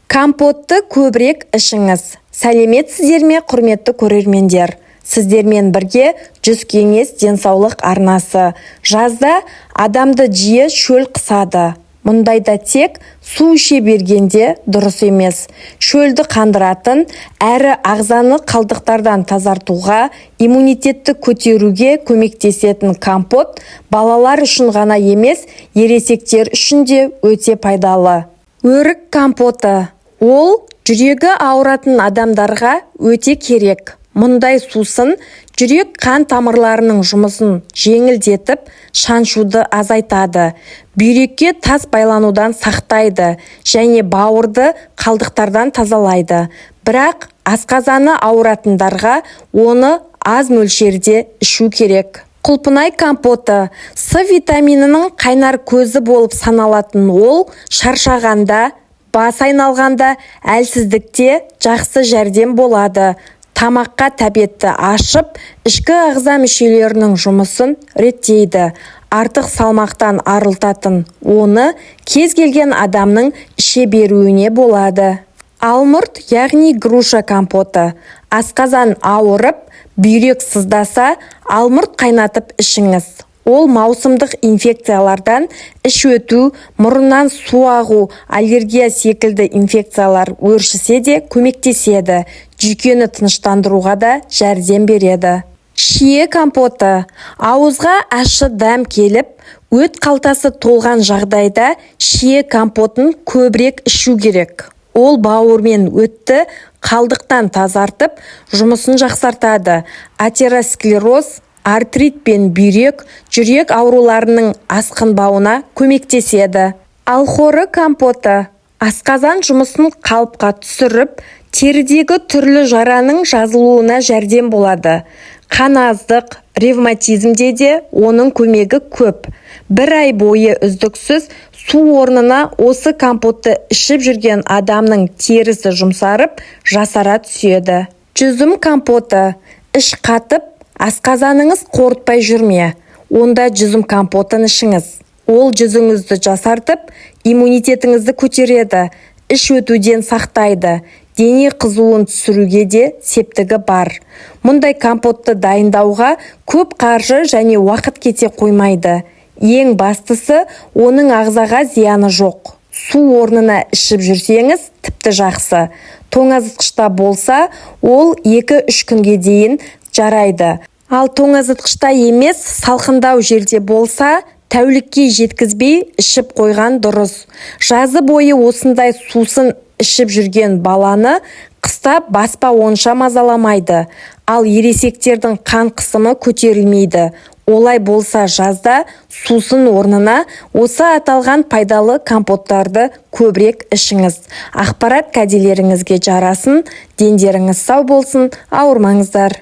Компотты көбірек ішіңіз. Сәлеметсіздер ме, құрметті көрермендер! Сіздермен бірге «Жүз кеңес» денсаулық арнасы. Жазда адамды жиі шөл қысады. Мұндайда тек су іше бергенде дұрыс емес. Шөлді қандыратын, әрі ағзаны қалдықтардан тазартуға, иммунитетті көтеруге көмектесетін компот балалар үшін ғана емес, ересектер үшін де өте пайдалы. Өрік компоты. Ол жүрегі ауыратын адамдарға өте керек. Мұндай сусын жүрек қан тамырларының жұмысын жеңілдетіп, шаншуды азайтады, бүйрекке тас байланудан сақтайды және бауырды қалдықтардан тазалайды. Бірақ асқазаны ауыратындарға оны аз мөлшерде ішу керек. Құлпынай компоты. С витаминінің қайнар көзі болып саналатын ол шаршағанда, бас айналғанда, әлсіздікте жақсы жәрдем болады. Тамаққа тәбетті ашып, ішкі ағза мүшелерінің жұмысын реттейді. Артық салмақтан арылтатын оны кез келген адамның іше беруіне болады. Алмұрт, яғни груша компоты. Асқазан ауырып, бүйрек сыздаса, алмұрт қайнатып ішіңіз. Ол маусымдық инфекциялардан, іш өту, мұрыннан су ағу, аллергия секілді инфекциялар өршісе де көмектеседі. Жүйкені тыныштандыруға да жәрдем береді. Шие компоты. Ауызға ащы дәм келіп, өт қалтасы толған жағдайда шие компотын көбірек ішу керек. Ол бауыр мен өтті қалдықтан тазартып, жұмысын жақсартады. Атеросклероз, артрит пен бүйрек, жүрек ауруларының асқынбауына көмектеседі. Алхоры компоты. Асқазан жұмысын қалыпқа түсіріп, терідегі түрлі жараның жазылуына жәрдем болады. Қаназдық, ревматизмде де оның көмегі көп. Бір ай бойы үздіксіз су орнына осы компотты ішіп жүрген адамның терісі жұмсарып, жасара түседі. Жүзім компоты. Іш қатып, асқазаныңыз қорытпай жүр ме? Онда жүзім компотын ішіңіз. Ол жүзіңізді жасартып, иммунитетіңізді көтереді, іш өтуден сақтайды, дене қызуын түсіруге де септігі бар. Мұндай компотты дайындауға көп қаржы және уақыт кете қоймайды. Ең бастысы, оның ағзаға зияны жоқ. Су орнына ішіп жүрсеңіз, тіпті жақсы. Тоңазытқышта болса, ол 2-3 күнге дейін жарайды. Ал тоңазытқышта емес, салқындау жерде болса, тәулікке жеткізбей ішіп қойған дұрыс. Жазы бойы осындай сусын ішіп жүрген баланы қыста баспа онша мазаламайды. Ал ересектердің қан қысымы көтерілмейді. Олай болса, жазда сусын орнына осы аталған пайдалы компоттарды көбірек ішіңіз. Ақпарат кәделеріңізге жарасын, дендеріңіз сау болсын, ауырмаңыздар.